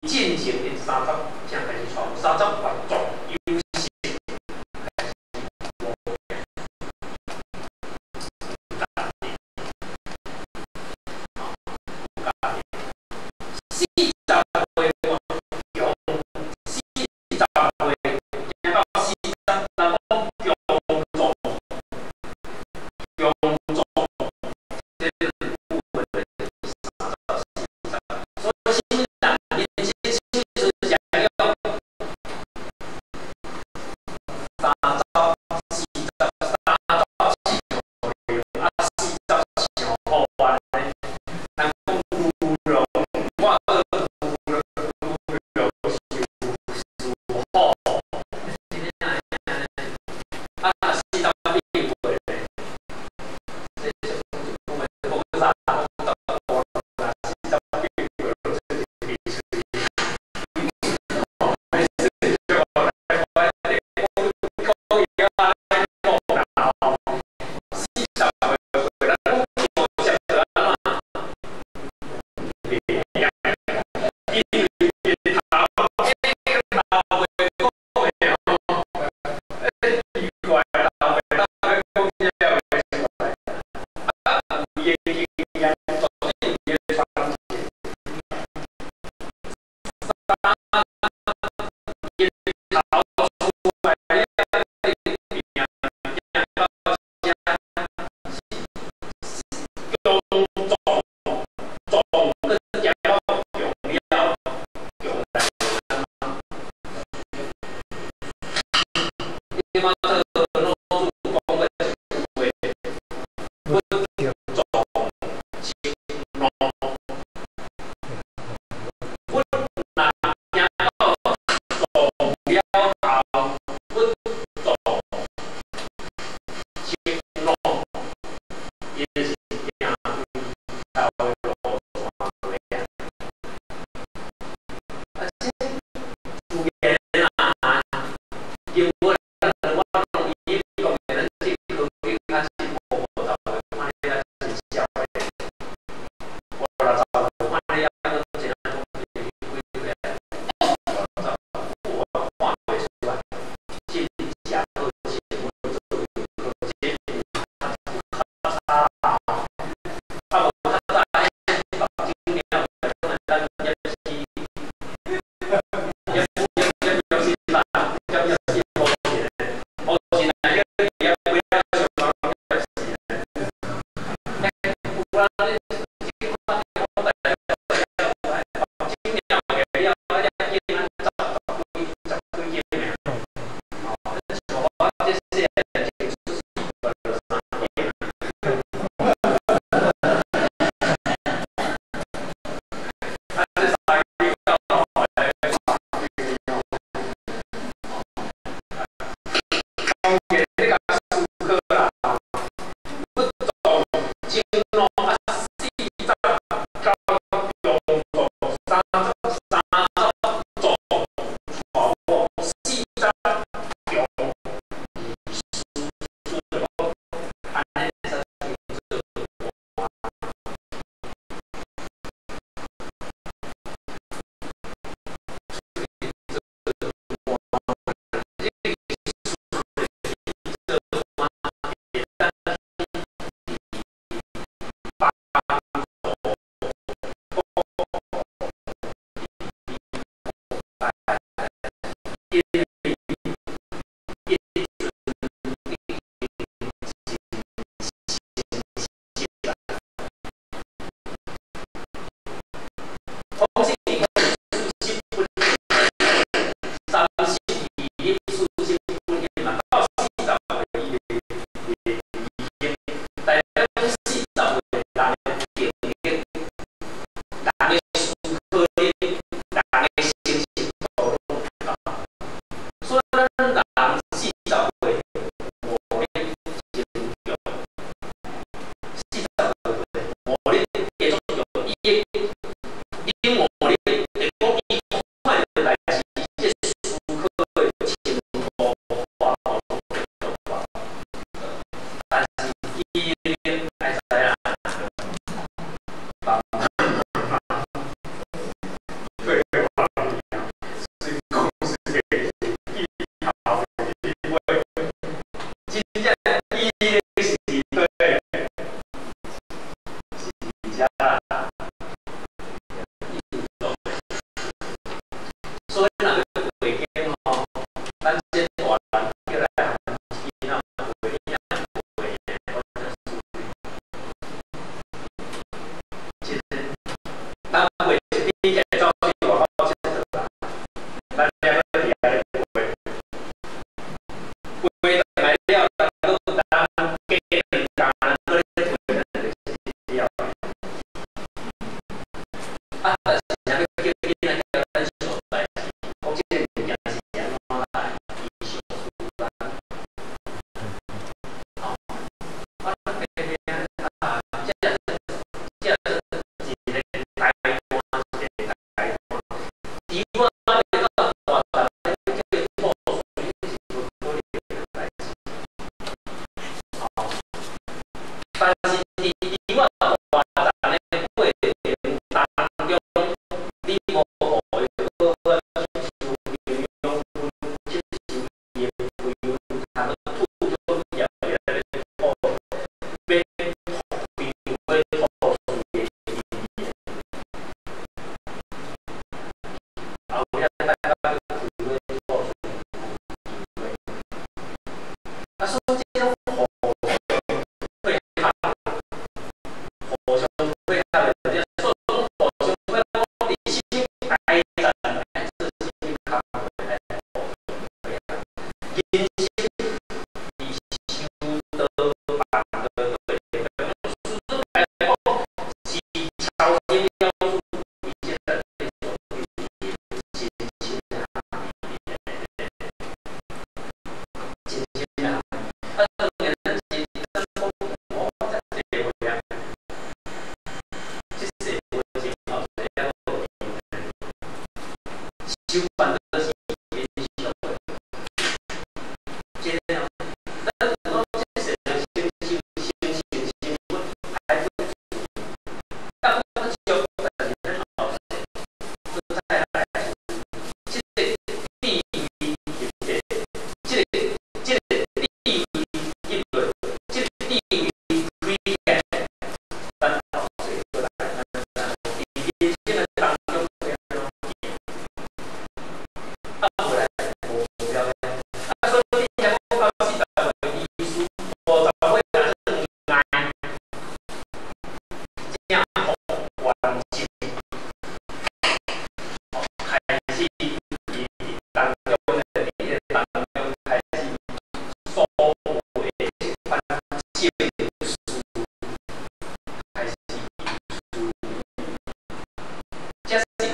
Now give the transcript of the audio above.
進前𪜶三十才開始娶，30歲壯有性開始無囝，有家庭，有家庭，40歲頑強，40歲行到四十，人講強壯，強壯，這兩句話就是30、40，所以啥物人年輕時陣用30、40、30上用，啊四十上好安呢。人講牛龍，我牛龍牛龍是屬虎，啊40變歲咧，這是講講啥？講十五啦，40變歲攏出一支喙。沒事，就我講講伊安呢講啦吼，40歲，咱講50就按怎？袂曉，因為頭頭袂講。但是佇你我大人的過程當中，你無予伊好好吸收營養分，吸收伊的肥分，通吐出業來吐，欲開花吐穗的意義。後尾等到欲開花吐穗無機會。啊，所以這種互相配合，互相配合的，所以講互相配合，講佇啥物階層愛做啥物工課，愛互相配合。人生佇修道辦的過程當中，事實來講是超生了主，伊這個做真深的含義，真深的含義。啊，當然咱真咱講，我遮濟歲啊，這世會前後一個修煩惱是延續的，這個哦，咱有講這世人先修先成成佛還不遲，但不足，但是咱後世閣再來這個地位入來，這個地位入來，這個地位開起來，咱後世閣來，咱佇人生的當中會按怎行？啊，無來無目標的，啊，所以你聽講到40歲醫師，50歲也算愛，正福完成，開始伊佇當中咧，佇彼個當中開始所有的這款證書開始運輸，這是講